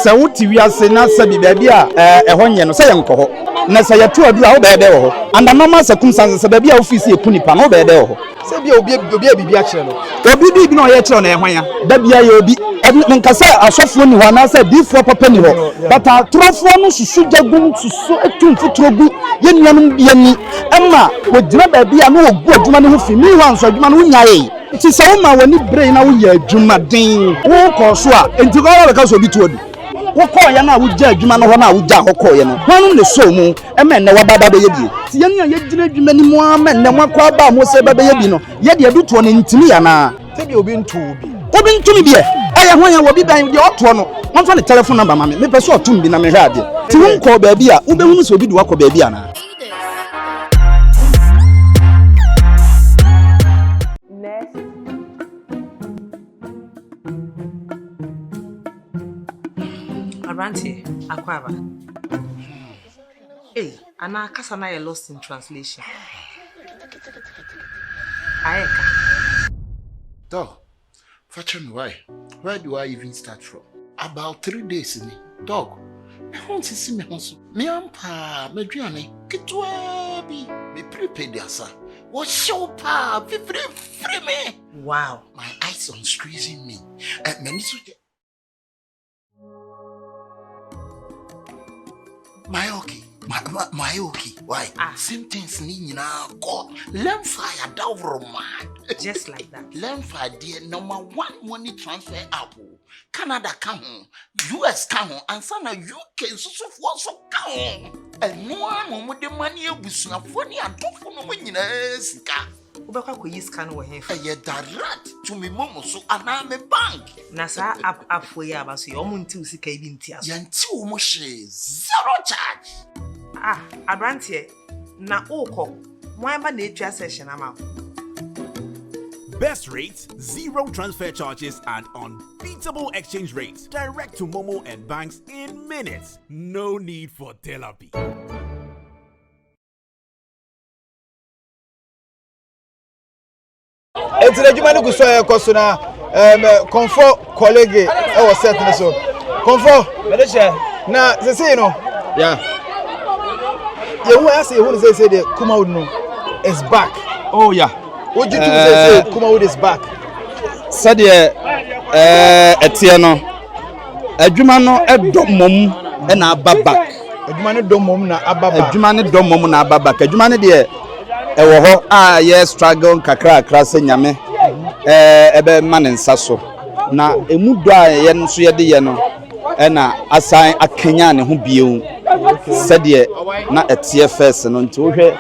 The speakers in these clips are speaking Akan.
Sɛ wote wiase na sɛbi baabi a ɛhɔ nyɛ no, sɛ yɛnkɔ hɔ. Na sɛ yɛto aduru a, wobɛyɛ dɛn wɔ hɔ? Under normal circumstances, sɛ baabi a wofii sɛ yɛku nipa no, wobɛyɛ dɛn wɔ hɔ? Sɛ ebia obi obi ayɛ biribi akyerɛ no. Obi biribi na ɔyɛ kyerɛ no, ɛyɛ hwan a? Da biara yɛ obi. Menka sɛ asɔfoɔ nni hɔ anaasɛ adiyifoɔ papa nni hɔ, but atorofoɔ no susu gya gu mu, susu tu mfuturo gu yɛn nuanom bi ani ma wɔgyina baabi a na wɔgu adwuma no ho fi. Meanwhile nso adwuma no wonyaee. Nti sɛ woma w'ani beree na woyɛ adwuma den, wokɔɔ so a, enti koraa woabɛka sɛ obi to adu. Wokɔeɛ no a wogyaa adwuma no hɔ no a wogyaa hɔ kɔeɛ no, hwannom na ɛsɔɔ mu ma ɛnnɛ woaba aba abɛyɛ bie? Nti yɛn a yɛgyina adwuma no mu ara ma ɛnnɛ moakɔ aba a mose ba bɛyɛ bi no, yɛ deɛ adutoɔ no ntumi yɛ anaa? Sɛdeɛ obi nto wo bi. Obi nto me bi ɛ? Ɛyɛ hwan a? Obi bɛn? Deɛ ɔtoɔ no, ɔmfa ne telephone number ma me, mepɛ sɛ ɔto me bi na mehwɛ adeɛ. Nti wonkɔɔ baabi a, wobɛhunu sɛ obi de wo akɔ baabi anaa? Next. Aberanteɛ, akwaaba. Ei, anaa kasa no ayɛ lost in translation. Ayɛ ka. Doc, fakyɛ me why? Where do I even start from? About 3 days ni, Doc, me ho nsisi me ho so. Me ampaa, m'aduane ketewaa bi, me prepaid asa. Wɔhyew paa, fifiri firi me. My eyes on squeezing me. M'ani so gye. My okay, my okay. Why? Ah. Symptoms ni nyinaa kɔ. LemFi adaworo ma. Just like that. LemFi deɛ, number one money transfer app o. Canada ka ho, US ka ho, ansa na UK nsosofoɔ nso ka ho. Ɛno ara na wɔde ma ne abusuafoɔ ne adɔfo no mu nyinaa sika. Wobɛkɔ akɔyi sika no wɔ hefa? Ɛyɛ direct to me momo so anaa me bank. Na saa app appfoɔ yi aba so yi, ɔmo nte wo sika yi bi ntia so? Yɛnte wo mo hwee, zero charge. Ah, aberanteɛ, na wokɔ mo ba na etua session ama wo? Best rates, zero transfer charges, and unbeatable exchange rates. Direct to Momo and banks in minutes. No need for therapy. Eti na adwuma no gu so a ɛkɔ so na kɔnfɔ colleague ɛwɔ set no so. Kɔnfɔ. Mede hyɛ. Na sesei no. Yehu ase yehu no sɛ deɛ Kumawood no is back. Oh yeah. Wogye tum sɛ Kumawood is back? Sɛdeɛ ɛteɛ no, adwuma no ɛdɔ mmom ɛna aba back. Adwuma no dɔ mmom na aba back. Adwuma no dɔ mmom na aba back. Adwuma no deɛ, ɛwɔ hɔ a yɛ struggle nkakrakra sɛ Nyame ɛbɛma ne nsa so na emu dɔ a yɛn nso yɛde yɛ no ɛna asan akanya ne ho bio sɛdeɛ na ɛteɛ first no. Nti wohwɛ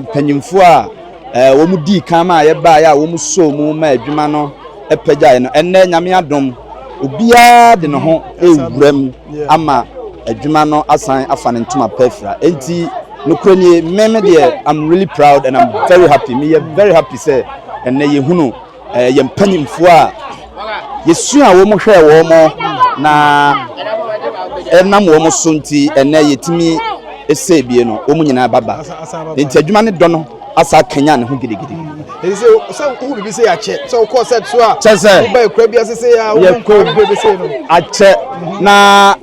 mpanyinfoɔ a wɔn dii kan ma a yɛbaeɛ a wɔn soo mu ma adwuma no pagyaeɛ no, ɛnnɛ Nyame adom, obiara de ne ho ewura mu ama adwuma no asan afa ne ntoma pa afira. Nti nokorɛ nie, me deɛ, I'm really proud and I'm very happy. Meyɛ very happy sɛ ɛnnɛ yɛhunu yɛn mpanyinfoɔ a yɛsua a wɔn hwɛɛ wɔn na ɛnam wɔn so nti ɛnnɛ yɛtumi ɛsɛ ebie no, wɔn nyinaa baba. Nti adwuma ne dɔ no asa akanya ne ho gidigidi. Ɛsɛ sɛ wohu biribi sɛ yɛakyɛ sɛ wokɔɔ set so a Kyɛ sɛ woba akura bi ase sɛ a yɛkɔ wohu bebree sɛ no akyɛ na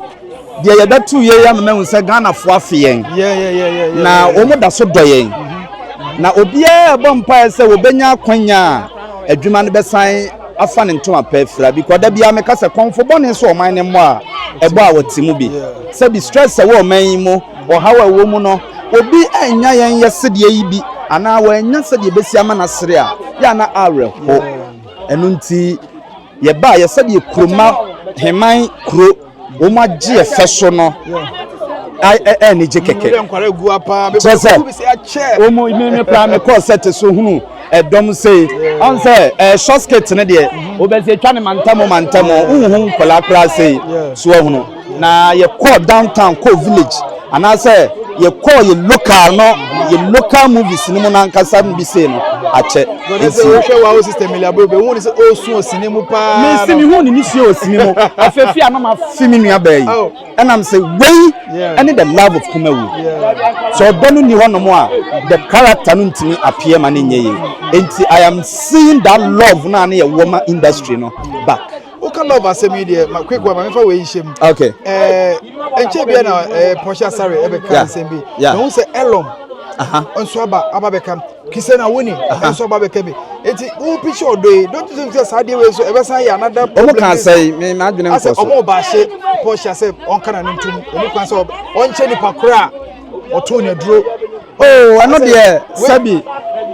deɛ yɛbɛto yɛ ama mahu sɛ Ghanafoɔ afe yɛn na wɔn da so dɔ yɛn na obiara ɛbɔ mpaeɛ sɛ wɔbɛnya akwanya a adwuma no bɛsan afa ne ntoma pɛ fira bi kɔ. Da biara meka sɛ kɔnfo bɔne so ɔman ne mmɔ a ɛbɔ a wɔte mu bi sɛbi stress ɛwɔ ɔman yi mu, ɔhaw a ɛwɔ mu no, obi anya yɛn yɛ sedeɛ yi bi anaa wɔanya sɛdeɛ ɛbɛsi ama no asere a yɛ ana awerɛho. Ɛno nti yɛbaa yɛ sɛdeɛ kuroma heman kuro wɔn agye yɛ fɛ so no ɛni gye kɛkɛ. Kyerɛ sɛ wɔn mímí koraa mi kɔɔ sɛte so hunu ɛdɔm sei ɔn sɛ short skit ne deɛ wɔbɛsɛ etwa ne mantamu mantamu, nhuhu nkɔla koraa sei so ɔhunu na yɛkɔɔ downtown, kɔɔ village anaasɛ yɛkɔɔ yɛ local no, yɛ local movies no mu n'ankasa no bi sei no akyɛ. Nti wohwɛ wa wo sister Emilia Bobe, wohu ne sɛ ɔsu osini mu paa. Mesi mi hu ne nisuo osini mu afeefi a na ma fi mi nua bɛɛ yi ɛnam sɛ wei ɛne the love of Kumawood. Sɛ ɔdɔ no ni hɔnom a, the character no ntumi appear ma ne nyɛ yie. Nti I am seeing that love na ne yɛ wɔ ma industry no back. Woka love asɛm yi deɛ, ma quick one, ma mefa wei nhyɛ mu. Okay. Ɛnkyɛ bia na Portia Sare ɛbɛka nsɛm bi. Na wo sɛ Elom nso aba aba bɛka. Kise na woni nso aba bɛka bi. Eti wo picture ɔdɔ yi, don't you think sɛ saa deɛ wei nso ɛbɛsan yɛ another problem? Ɔmo ka sɛ me ma adwene nkɔ so. Asɛ ɔmo ba ahye Portia sɛ ɔnka na no ntum. Ɛni kwan sɛ ɔnkyɛ nipa koro a ɔtoo n'aduro. Oh, ɛno deɛ sɛbi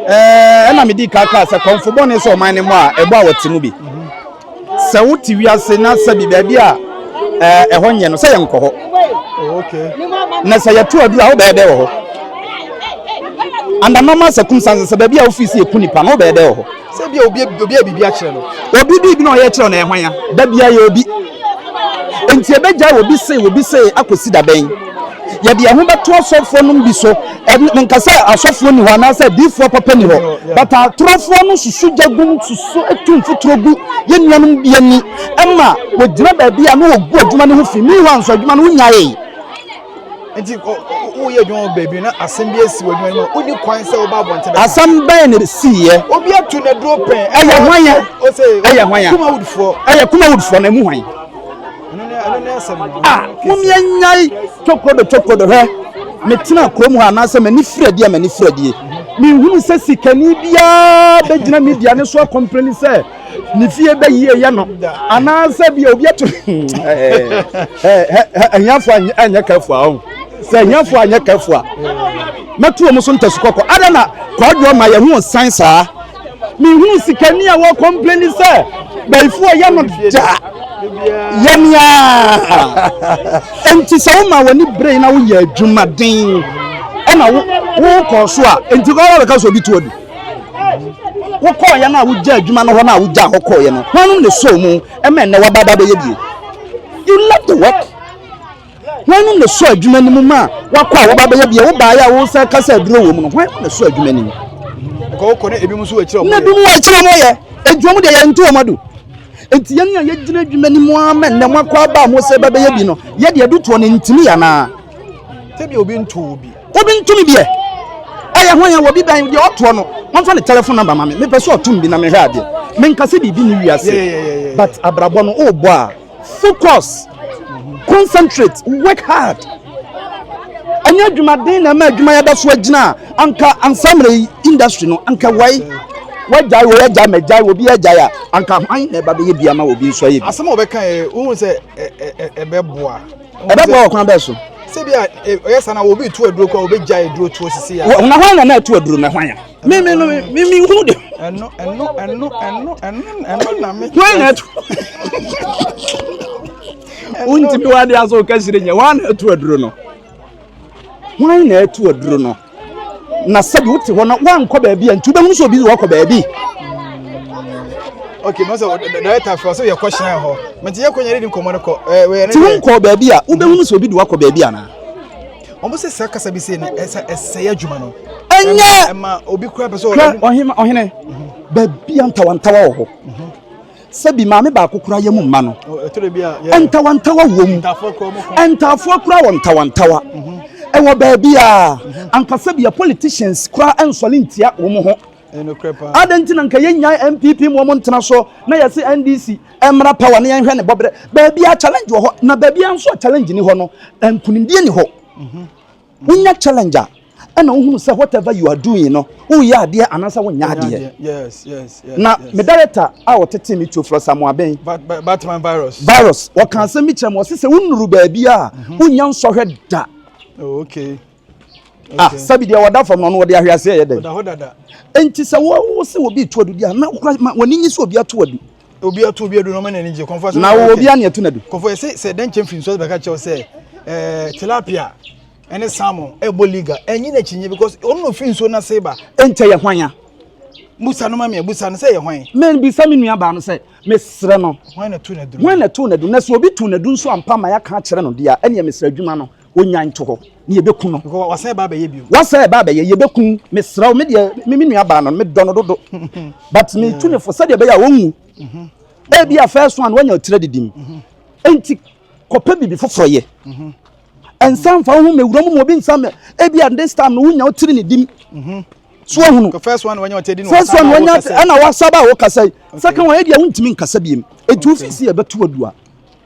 ɛɛ ɛna medi kan kaa sɛ kɔnfo bɔne sɛ ɔman no mu a ɛbɔ a wɔte mu bi. Sɛ wote wiase na sɛbi baabi a ɛɛ ɛhɔ nyɛ no sɛ yɛnkɔ hɔ. Oh, okay. Na sɛ yɛto aduru a wobɛyɛ dɛ wɔ hɔ. Under normal circumstances sɛ baabi a wofii sɛ yɛku nipa no wobɛyɛ dɛ wɔ hɔ. Sɛ bi a obi obi a biribi akyerɛ no. Obi biribi na ɔyɛ kyerɛ no ɛhwan ya? Da bia yɛ obi. Enti ɛbɛgyae obi sei obi sei akɔsi da bɛn? Yɛde yɛn ho bɛto asɔfoɔ nom bi so. Menka sɛ asɔfoɔ ni hɔ anaasɛ adiyifoɔ papa ni hɔ, but atorofoɔ no susu gya gum susu tu mfuturo gu yɛn nuanom bi ani ma wɔgyina baabi a na wɔgu adwuma no ho fi. Meanwhile nso adwuma no wonyaee. Nti woyɛ adwuma wɔ baabi na asɛm bi asi wɔ adwuma no mu a, wonni kwan sɛ woba abɔnten bɛka. Asɛm bɛn na esiiɛ? Obi atu n'aduro pɛn. Ɛyɛ hwan ya? Ɛyɛ hwan ya? Kumawoodfoɔ. Ɛyɛ Kumawoodfoɔ na emu hwan? Ɛno ne asɛm no. Ah, mumia nyae tokrodo tokrodo hwɛ. Metena kurom hɔ anaasɛ m'ani firi adi a m'ani firi adie. Menhunu sɛ sikani biara bɛgyina media ne so akɔmpleni sɛ ne fie bɛ yie yɛ no anaasɛ bi obi ato ahiafoɔ anyɛ kɛfo a ɔho sɛ ahiafoɔ anyɛ kɛfo a mɛto wɔn so ntasu kɔkɔ ada na kɔɔdoɔ ma yɛn ho san saa mehunu sikani a wɔkɔmpleni sɛ bɛyifoɔ yɛ no da yɛnea nti sɛ woma w'ani bere na woyɛ adwumaden ɛna wokɔɔ so a nti kɔɔ bɛka sɛ obi to adu Wokɔɔeɛ no a wogyaa adwuma no hɔ no a wogyaa hɔ kɔɔeɛ no, hwannom na ɛsɔɔ mu ma ɛnnɛ waba aba bɛyɛ bie? You left the work. Hwannom na ɛsɔɔ adwuma no mu ma wakɔ a woba bɛyɛ bie? Wobaeɛ a wosan ka sɛ aduro wɔ mu no, hwannom na ɛsɔɔ adwuma no mu? Kɔkɔ na ebinom nso wɔ akyire wɔn yɛ. Na ebinom wɔ akyire wɔn yɛ. Adwuma mu deɛ yɛn nto wɔn ado. Nti yɛn a yɛgyina adwuma no mu ara ma nnɛ moakɔ aba a mo sɛ bɛbɛyɛ bi no, yɛ deɛ adutoɔ no ntumi yɛ anaa? Sɛbi obi nto obi. Obi nto me bi ɛ. Ɛyɛ hwan a obi bɛn deɛ ɔtoɔ no wɔmfa ne telephone number ma me mepɛ sɛ ɔtom bi na mehwɛ adeɛ. Menka sɛ biribi ne wiase but abrabɔ no wobɔ a focus, concentrate, work hard. Ɛnyɛ adwumaden na ɛma adwuma yɛda so agyina a anka ansa mmerɛ yi industry no anka wai wagyae wei agyae magyae obi agyae a anka hwan na ɛba bɛyɛ bi ama obi nso ayɛ bi. Asɛm a wɔbɛka yɛ wohu sɛ ɛbɛboa. Ɛbɛboa wɔ kwan bɛɛ so. Sɛ bi a ɔyɛ saa na obi tu aduro kɔ obi gya aduro tuo sisi ya. Na hwan na na ɛtu aduro na hwan a? Me me no me me hu de. Ɛno ɛno ɛno ɛno ɛno ɛno na me. Hwan na ɛtu? Wontumi wade aso kahyire nyɛ hwan na ɛtu aduro no? Hwan na ɛtu aduro no? Na sɛbi wote hɔ na woankɔ baabi a nti wobɛhunu sɛ obi wakɔ baabi. Okay, mo sɛ director fɛ ɔsɛ yɛ kɔ hyɛn hɔ. Mɛ ti yɛ kɔ nyɛ de nkɔmɔ no kɔ. Ɛɛ wɛ ne. Ti wonkɔ baabi a wobɛhunu sɛ obi de wakɔ baabi anaa? Wɔn sɛ saa kasa bi sɛ no ɛsɛ ɛsɛ adwuma no. Ɛnyɛ. Ɛma obi kura pɛ sɛ ɔyɛ. Ɔhene ɔhene baabi a ntawantawa wɔ hɔ. Sɛbi maame baako koraa yam mma no. Ntawantawa wɔ mu. Ntaafoɔ koraa wɔ ntawantawa. Mhm. Ɛwɔ baabi a mhm. anka sɛbi yɛ politicians koraa nsɔre ntia wɔn ho. Adɛn nti na nka yɛnyae NPP mu wɔn ntena so na yɛse NDC mmra power na yɛnhwɛ ne bɔberɛ. Baabi a challenge wɔ hɔ na baabi a nso a challenge ni hɔ no nkunimdie ni hɔ. Mhm. Wonya challenge a ɛna wohunu sɛ whatever you are doing no woyɛ adeɛ anaasɛ wonyɛ adeɛ. Yes, yes, yes, na me director a ɔtete me Theophilus Amoaben Batman virus virus wɔka asɛm bi kyerɛ me ɔse sɛ wonnuru baabi a mhm. wonya nsɔhwɛ da. Oh, okay. Ah, sɛbi deɛ wɔda fam no ɔno wɔde ahweaseɛ yɛ dɛn Ɔda hɔ dada. Enti sɛ wo sɛ obi reto adu deɛ a na wokora ma w'ani nye sɛ obi ato adu. Obi ato obi adu na ɔma n'ani gye. Kɔmfo asɛm Na wɔ obi a ne ato n'adu. Kɔmfo yɛ sɛ sɛ dɛn kyɛm firi nsuo bɛka kyerɛw sɛ ɛɛ tilapia ɛne salmon ɛbɔ liga ɛnyi n'akyi nye because ɔno na ofiri nsuo n'ase ba. Enti ɛyɛ hwan a? Busa no ma me busa no sɛ ɛyɛ hwan. Mebisa me nua baa no sɛ mesrɛ no. Hwan na to n'aduru? Hwan na to n'adu? Na sɛ obi to n'adu nso ampa ma yɛaka akyerɛ no deɛ a ɛneɛ mesrɛ adwuma no Ɔnyan nto hɔ na yɛbɛku no. Because wasan ɛba abɛyɛ bio. Wasan ɛba abɛyɛ, yɛbɛku. Mesrɛ wo, me deɛ, me me nua baa no, medɔ no dodo. But metu ne fo sɛdeɛ ɛbɛyɛ a ɔnwu. Mhm. Ebi a first one wanya otiri adidim. Mhm. Enti kɔpɛ biribi foforɔ yɛ. Mhm. Ɛnsa mfa wo ho mɛwura mu ma obi nsa mɛ. Ebi a this time no wonya otiri ne dim. So ahunu. First one wanya ɔtɛ di na First one wanya ɛna wasaba a wɔkasa yi. Second one ɛdi a wontumi nkasa biem. Etu ofi si ɛbɛto adua.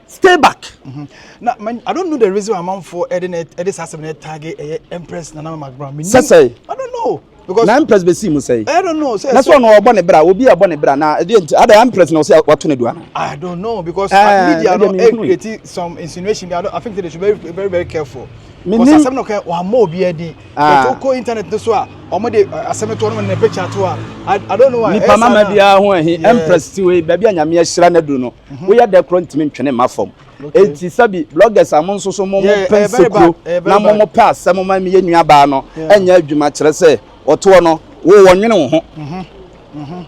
Stay back. Mm-hmm. Na man, I don't know the reason why amanfoɔ ɛde na ɛde saa asɛm na ɛtage ɛyɛ Empress Nana McBrown. Sɛsɛe. I don't know. Because na Empress bɛsi mu sɛe. I don't know. Na sɛ ɔno ɔbɔ ne bra obi a ɔbɔ ne bra na ɛdeɛ nti ada Empress na ɔsɛ wato ne dua no. I don't know because eh, media no eh, create some insinuation. I, don't, I think they should be very very very careful. Because asɛm no kɛ wɔamma obi adi. Ah. But wokɔ internet no so a wɔn de asɛm no to wɔn ne picture to a I don't know why. Nipa mama biara ho ahi Empress ti wei baabi a Nyame ahyira no aduru no woyɛ dɛ korɔ ntumi ntwene mma fam. Enti sɛbi bloggers a mo nso so mo mo pɛ nsekuro na mo mo pɛ asɛm ma yɛ nua baa no ɛnyɛ adwuma kyerɛ sɛ ɔtoɔ no wo wɔnwene wo ho.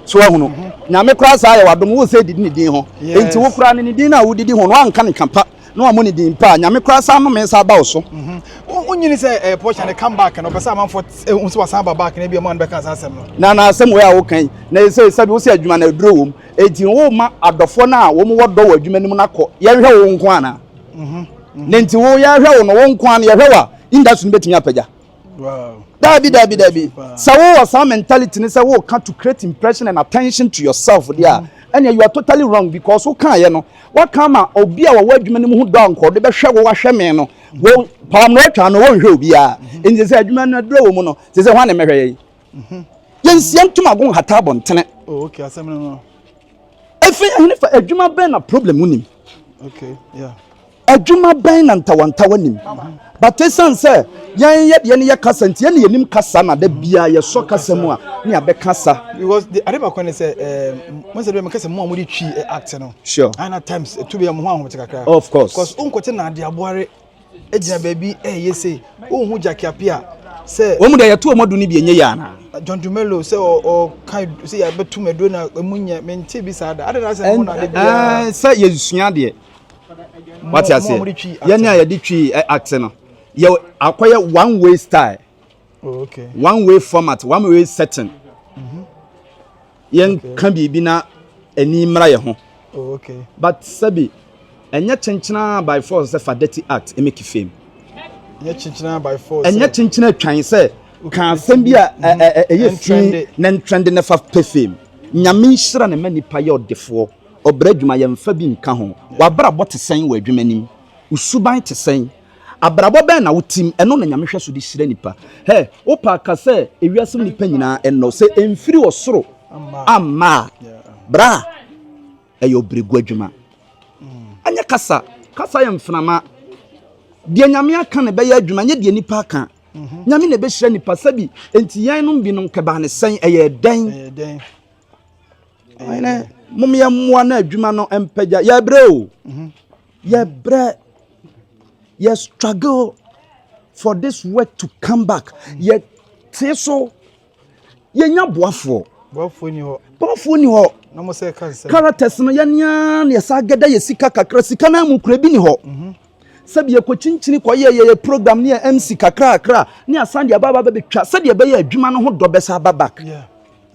So ahunu Nyame koraa saa yɛ wadom wo sɛ didi ne din ho. Enti wo koraa ne ne din no a wodidi ho no wanka ne ka pa na wammɔ ne din pa a, Nyame koraa san nnome san ba wo so. Wonyini sɛ ɛyɛ Portia ne come back no, ɔpɛ sɛ amanfoɔ hu sɛ wasan aba back na ebi ɔmo ano bɛka saa asɛm no. Na na asɛm wei a woka yi, na ɛsɛ sɛbi wo sɛ adwuma no aduro wom, enti woma adɔfoɔ no a wɔn wɔ dɔ wɔ adwuma no mu no akɔ, yɛnhwɛ wo nko anaa? Ne nti wo yɛhwɛ wo no, wo nko ara no yɛhwɛ wo a, industry no bɛtumi apagya? Dabi dabi dabi. Sɛ wowɔ saa mentality ne sɛ woka to create impression and attention to yourself deɛ a, ɛnna you are totally wrong because wokaeɛ no, waka ama obi a wɔwɔ adwuma no mu ho dɔ a nka ɔde bɛhwɛ wo wahwɛ me no, wo pam no atwa no wɔnhwɛ obiara. Nti sɛ adwuma no aduro wɔ mu no, sɛ sɛ hwan na mmɛhwɛ yɛn? Yɛnsia ntomago nhata abɔntene. Oh, okay, asɛm no no. Efi ɛhene fa adwuma bɛn na problem nim? Okay, yeah. Adwuma bɛn na ntawantawa nim? But esiane sɛ yɛn yɛ deɛ no yɛ kasa nti, yɛn na yɛnim kasa na da biara yɛsɔ kasa mu a ne yɛabɛka sa. Because the ade baako ne sɛ ɛɛ mo sɛ de mo kasa mo a mo de twi act no. Sure. Ana times etu bi a mo ho ahomete kakra. Of course. Because o nkɔte na ade aboare egyina baabi ɛyɛ sei o hu Jackie Appiah sɛ. Wɔn mu deɛ yɛto wɔn adu no bi enye yɛ ana. John Dumelo sɛ ɔ ɔka sɛ yɛabɛtum aduro na emu nyɛ mente bi saa da. Ade na sɛ mo na ade biara. Ɛɛ sɛ yɛnsua deɛ. Wate aseɛ? Yɛne a yɛde twi ate no, yɛ akɔyɛ one way style. Oh, okay. One way format, one way setting. Mm-hmm. Yɛn ka biribi na ani mmra yɛ ho. Oh, okay. But sɛbi, ɛnyɛ kyenkyena by force sɛ fa dirty act make fame. Ɛnyɛ kyenkyena by force. Ɛnyɛ kyenkyena twan sɛ ka asɛm bi a ɛyɛ fi na ntrɛnde na fa pɛ fame. Nyame nhyira ne ma nipa yɛ ɔdefoɔ. Ɔbrɛ adwuma, yɛmfa bi nka ho. W'abrabɔ te sɛn wɔ adwuma no mu? Wo suban te sɛn? Abrabɔ bɛn na wotim? Ɛno na Nyame hwɛ so de hyira nipa. Hɛ, wopɛ a ka sɛ ewiase mu nipa nyinaa nnɔ. Sɛ ɛmfiri ɔsoro amma a, bra, ɛyɛ ɔbrɛgu adwuma. Ɛnyɛ kasa. Kasa yɛ mfenama. Deɛ Nyame aka na ɛbɛyɛ adwuma, nyɛ deɛ nipa aka. Nyame na ɛbɛhyira nipa. Sɛbi, enti yɛn nom binom kɛbaa ne sɛn? Ɛyɛɛ dɛn? Ɔhene, mom yɛ mmoa na adwuma no mpagya. Yɛbrɛ o. Mhm. Yɛbrɛ. Yɛ struggle for this work to come back. Mhm. Yɛ te so. Yɛnya boafoɔ. Boafoɔ ni hɔ. Boafoɔ ni hɔ. Na mo sɛ ka nsɛm. Characters no yɛn nea na yɛsa agɛda yɛ sika kakra. Sika no mu kura bi ni hɔ. Mhm. Sɛbi yɛkɔkyinkyini kɔyɛ yɛyɛ program ne yɛ MC kakrakra ne asan de aba aba bɛtwa sɛdeɛ ɛbɛyɛ adwuma no ho dɔ bɛsa aba back. Yeah.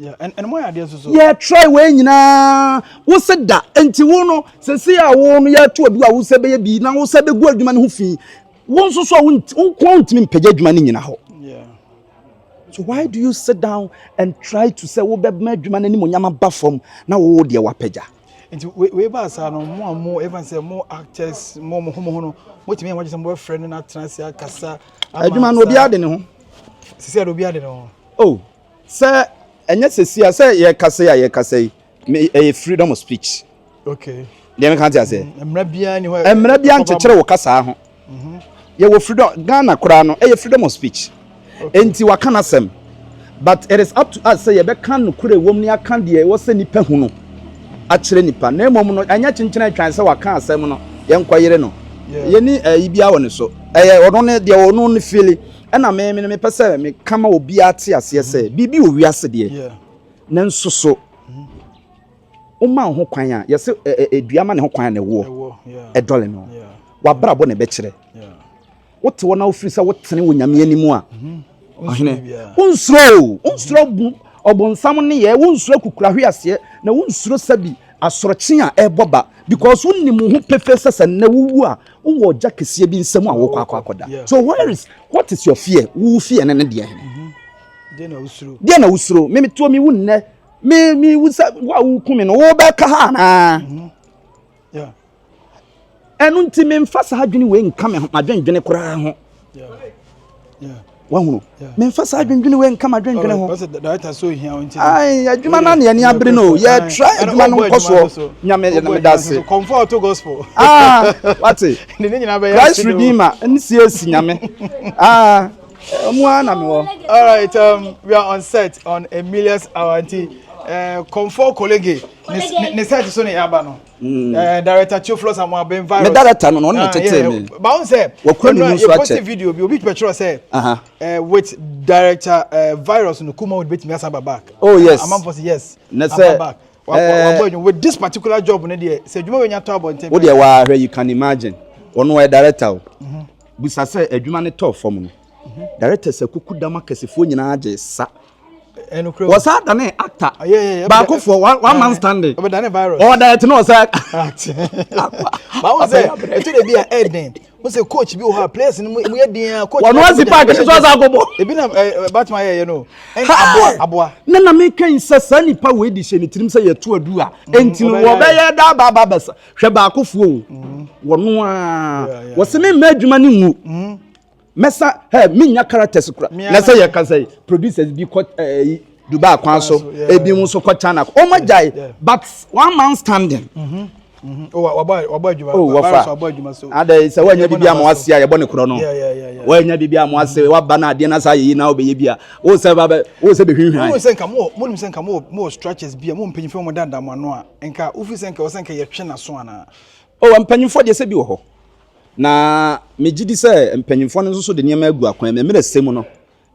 Yɛ try wei nyinaa wo se da nti wo no sese a wo no yɛto adu a wo sɛ bɛyɛ bi na wo sɛ bɛgu adwuma no ho fi wo nso so a wo nko ntumi mpagya adwuma no nyina hɔ. So why do you sit down and try to say wo bɛma adwuma no animonyam aba fam na wo deɛ wapagya? Nti wei baa saa no mo a mo ɛfa sɛ mo actors mo mo ho mo ho no motumi yɛ mo adwene sɛ mobɛfrɛ no na atena ase akasa adwuma no obiara de ne ho sisi a obiara de ne ho oh Sɛ ɛnyɛ sɛsi a sɛ yɛkasa yi a yɛkasa yi me ɛyɛ freedom of speech. Okay. Deɛ meka te aseɛ. Mm, mmara biara ni hɔ. Mmara biara nkyekyere wo kasaa ho. Mhm. Yɛwɔ freedom Ghana koraa no ɛyɛ freedom of speech. Okay. Enti waka n'asɛm. But it is up to us sɛ yɛbɛka nokorɛ wom ne aka deɛ ɛwɔ sɛ nipa hu no akyerɛ nipa. Na mmom no ɛnyɛ kyenkyene atwan sɛ waka asɛm no yɛnkɔyere no. Yɛni ɛyi biara wɔ ne so. Ɛyɛ ɔno ne deɛ ɔno ne fili. Ɛna me me mepɛ sɛ meka ma obiara te aseɛ sɛ biribi wɔ wiase deɛ nanso so woma wo ho kwan a yɛsɛ dua ma ne ho kwan na ɛwoɔ ɛdɔle no wabrabɔ na ɛbɛkyerɛ wote hɔ na wofiri sɛ wotene wɔ nyame anim a mhm. ɔhene wonsuro wonsuro bu ɔbonsam nneyɛɛ wonsuro akukura hweaseɛ na wonsuro sɛbi asorɔkye a ɛrebɔ ba because wonim wo ho pefee sɛ sɛ nnɛ wowu a wowɔ ɔgya kɛseɛ bi nsam a wokɔ akɔ akɔda so where is what is your fear wo fear ne ne deɛ hene mm-hmm. Deɛ na wosuro? Me metuo me wu nnɛ. Me me wu sɛ wo a woku me no wobɛka ha anaa? Mhm. Ɛno nti memfa saa adwene wei nka me ho madwendwene koraa ho. Wahunu? Memfa saa adwendwene wei nka madwendwene ho. Ai, adwuma no ne ani abere no. Yɛtra adwuma no nkɔ soɔ. Nyame yɛ meda ase. Comfort to gospel. Ah, wate. Christ Redeemer ne CAC Nyame. Ah, ɔmo ara na mewɔ. All right, we are on set on Emilius Hour nti Comfort Kolege ne set so ne yaba no. Mm. Director Theophilus Amoaben virus. Me director no no na tete me. Ba won sɛ wakura ne mu nso akyɛ. Post video bi obi pɛkyerɛ sɛ with director virus no kuma betumi asan ba back. Oh yes. Amanfo sɛ yes. Na sɛ back. Wabɔ adwuma with this particular job no deɛ sɛ adwuma wei nya tɔ abɔnten. Wo deɛ waa hwɛ you can imagine. Ɔno ɔyɛ director o. Mhm. Bisa sɛ adwuma no tɔɔ fam no. Mhm. Directors akuku dam akɛsefoɔ nyinaa gye sa. Wɔsa dane actor. Ah, Baakofoɔ one man standing. Ɔdirect no ɔsa. Báwo sɛ ɛtɔ de bi a ɛɛdɛn mo sɛ coach bi wɔ hɔ a players no mu yɛ den a coach. Wɔn asi park ne so ɔsa akɔbɔ. Ebi na ɛ Batman yɛ yɛ no. Ɛna aboa aboa. Ne na mi kɛn sɛ saa nipa wei de hyɛ ne tirim sɛ yɛto adu a enti no wɔbɛyɛ da aba aba bɛsa hwɛ baakofoɔ o mm. wɔno a wɔsɛ me mma adwuma no ngu mm. mɛsa ɛ menya characters kora na sɛ yɛka sɛ producers bi kɔ ɛɛ Dubai kwan so ebi nso kɔ China wɔn agyae but one man standing. Mm -hmm. Mm-hmm. Oh, wabɔ adwuma. Oh, wɔfa. Adɛ sɛ wɔanya biribi ama wase a yɛbɔ ne korɔ no. Wɔanya biribi ama wase waba na adeɛ na saa yɛyi na wobɛyɛ bi a wo sɛ ba bɛ wo sɛ bɛhwinhwan. Mo sɛ nka mo mo nim sɛ nka mo mo structures bi a mo mpanyinfoɔ mo danda mo ano a nka wofi sɛ nka wɔsɛ nka yɛtwe n'aso anaa. Oh, mpanyinfoɔ deɛ sɛ bi wɔ hɔ na megye di sɛ mpanyinfoɔ no nso so de nneɛma agu akwan mu mmerɛ sɛ mu no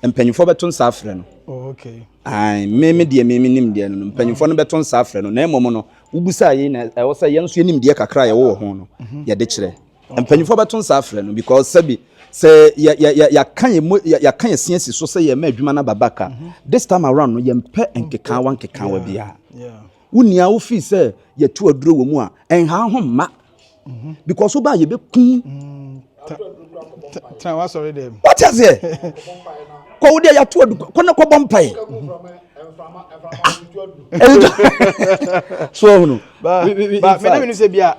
Mpanyinfoɔ bɛto nsa afrɛ no. Oh, okay. Ae, me me deɛ me me nim deɛ no no mpanyinfoɔ no bɛto nsa afrɛ no na mmom no wobusaa yei na ɛwɔ sɛ yɛn nso yɛnim deɛ kakra a yɛwɔ wɔ ho no mhm. yɛde kyerɛ. Mpanyinfoɔ bɛto nsa afrɛ no because sɛbi sɛ yɛ yɛ yɛ yɛaka yɛn mu yɛaka yɛn si asi so sɛ yɛn ma adwuma no aba back a mhm. this time around no yɛmpɛ nkekaawa nkekaawa biara. Wo nua wo feel sɛ yɛtu aduro wɔ mu a ɛnha ho mma mhm. because wo ba yɛbɛkum. Mm, tena wasɔre dɛm. Wate aseɛ kɔ wo deɛ yɛato adu kɔ na kɔbɔ mpaeɛ. So ɔhunu. Ba mene mene sɛ bia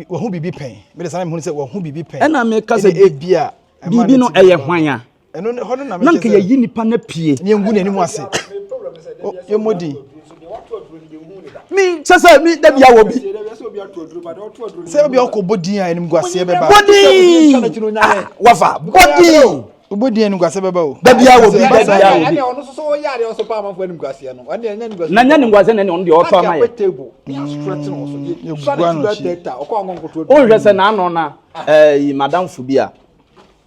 wahu biribi pɛn mede sana mehunu sɛ wahu biribi pɛn. Ɛna meka sɛ biribi no ɛyɛ hwan a. ɛno ne hɔ no na na nka yɛyi nipa no pie ne yɛngu n'anim ase yɛmmɔ din mi kyɛ sɛ mi dabi awɔ bi sɛ obi ɔkɔ bɔ din a animguaseɛ bɛba bɔ din ah, wafa bɔ din wobɔ din animguaseɛ bɛba o dabi awɔ bi dabi awɔ bi na nyɛ animguaseɛ na ɛne ɔno deɛ ɔtɔ ama yɛ wonhwɛ sɛ n'ano na ɛɛ madamfo bi a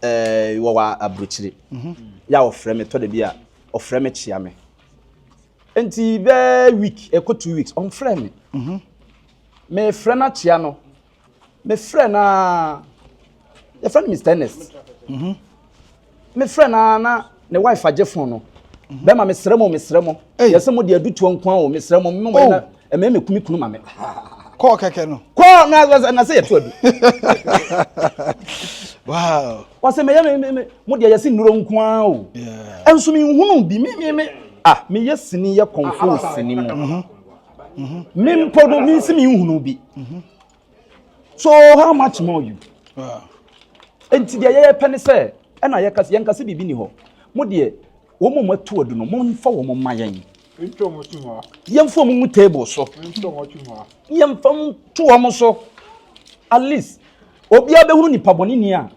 ɛɛ wɔwɔ aburokyire mhm. yɛ a ɔfrɛ me tɔ da bi a ɔfrɛ me kyea me nti bɛɛ week ɛkɔ 2 weeks ɔnfrɛ me mefrɛ no akyea no mefrɛ no a yɛfrɛ no Mr Ernest mhm. mefrɛ no a na ne wife agye phone no bɛma mesrɛ mo mesrɛ mo yɛsɛ mo de adutoɔ nko a o mesrɛ mo mo na ɛmɛ mɛ kumi kunu ma me kɔɔ kɛkɛ no kɔɔ na na sɛ yɛto adu wow wɔsɛ mɛyɛ me me mo deɛ yɛsɛ nnuro nko ara o ɛnso me nhunu bi me me me ah meyɛ sini yɛ kɔnfo sini mu mhm. Mhm. me mpo no me nsi me nhunu bi mhm. so how much more you nti deɛ yɛyɛ pɛ ne sɛ ɛna yɛka yɛnka sɛ biribi ni hɔ mo deɛ wɔn mu atu adu no momfa wɔn mma yɛn yɛmfa wɔn ngu table so yɛmfa nto wɔn so at least obiara bɛhunu nipa bɔne ni a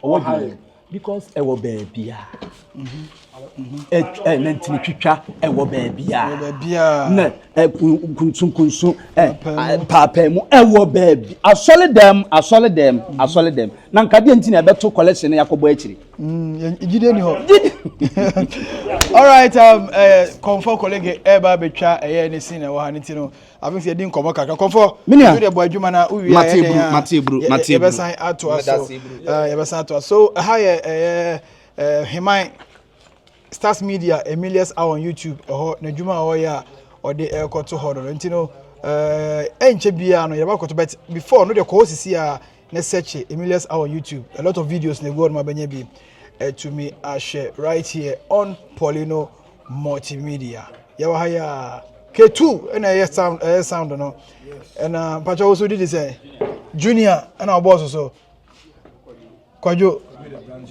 ɔwɔ dwuma because ɛwɔ baabi a nantini twitwa ɛwɔ baabi a na nkunsunkunsun paapaa mu ɛwɔ baabi asɔre dɛm asɔre dɛm asɔre dɛm na nkadeɛ nti na ɛbɛto collection na yɛakɔbɔ akyiri. gyidie ni hɔ alright um, uh, kɔmfɔ kɔlege ɛba abɛtwa ɛyɛ ne sin na ɛwɔ ha ne ti no afei sɛ yɛdi nkɔmmɔ kakra kɔmfɔ Menua. wode bɔ adwuma na wowie a Mate yɛdɛn eburu, a mate eburu, mate eburu. yɛbɛsan atoa so Meda ase eburu. Yɛbɛsan atoa so ɛha yɛ ɛyɛ Heman Stars Media Emilius Hour on YouTube ɛhɔ n'adwuma a ɔyɛ a ɔde ɛrekɔto hɔ no nti no ɛnkyɛ biara no yɛbɛkɔto but before no deɛ kɔɔ sisi a ne search Emilius Hour on YouTube a lot of videos na egu hɔ no ma bɛnya bi ɛtumi ahwɛ right here on Paulino. Multimedia. Yɛwɔ ha yi a K2 ɛna ɛyɛ sound ɛyɛ sound no. Ɛna mpakyɛ wo so didi sɛ Junior ɛna ɔbɔɔ so so. Kwadwo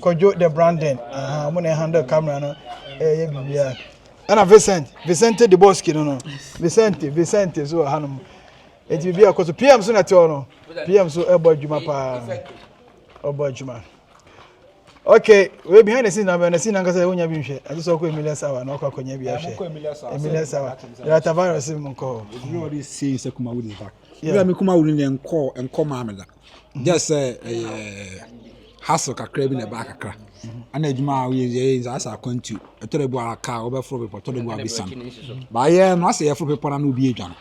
Kwadwo the Brandon aha ɔmo na handle camera no ɛyɛ biribiara. Ɛna Vincent Vicente de Bosky no no Vicente Vicente so wɔ hanom. Eti biribiara kɔ so PM so na ɛte hɔ no PM so ɛbɔ adwuma paa ɔbɔ adwuma. Okay, wei behind the scene na behind the scene ankasa wonya bi nhwɛ. Agye sɛ ɔkɔ Emilia Sawa na ɔkɔ akɔnya bi ahwɛ. Emilia Sawa. Director Virus mu nkɔ hɔ. Everybody is saying sɛ Kumawood is back. Yeah. Me Kumawood ne nkɔ nkɔ maame da. Just sɛ ɛyɛ hustle kakra bi na ɛbaa kakra. Ana adwuma a woyɛ yɛ yɛ asɛ akwantu. Ɛtɔ da bi a kaa wobɛforo bepɔ, ɛtɔ da bi a wobɛsiane. Baayɛ no asɛ yɛforo bepɔ na na obi adwane.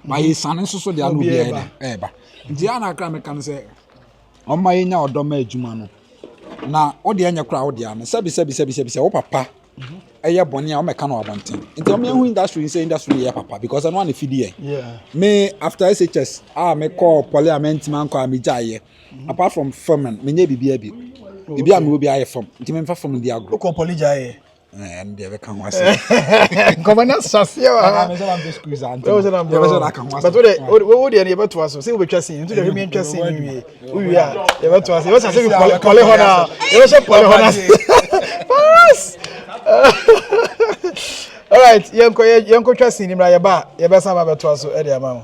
Baayɛ siane nso so deɛ na obi ayɛ dɛ ɛɛba. Nti ana kakra meka no sɛ ɔma yɛnya ɔdɔ ma adwuma no. Na wo deɛ nyɛ koraa wo deɛ ano sɛbi sɛbi sɛbi sɛbi sɛ wo papa ɛyɛ bɔne a wɔmɛka no abɔnten nti wɔn yɛn ho industry sɛ industry yɛ papa because ɛno ana fidi yɛn me after SHS a me kɔɔ poly a mɛntumi ankɔ a me gya yɛ apart from filming me nyɛ biribi abi biribi a me wɔ bi ayɛ film nti me nfa film di agorɔ. Wokɔ poly gya yɛ. Ɛno deɛ bɛka ho asɛm. Nkɔmɔ no ahyɛseɛ wɔ ha. But wode wo deɛ no yɛbɛtoa so sɛ wobɛtwa sin nti deɛ hwɛ miɛntwa sin no wie wowie a yɛbɛtoa so yɛbɛhyɛ sɛ bi pɔle hɔ no a yɛbɛhyɛ pɔle hɔ no ase. Paras! Alright, yɛnkɔ yɛnkɔtwa sin no mmra yɛba a yɛbɛsan ba bɛtoa so de ama wo.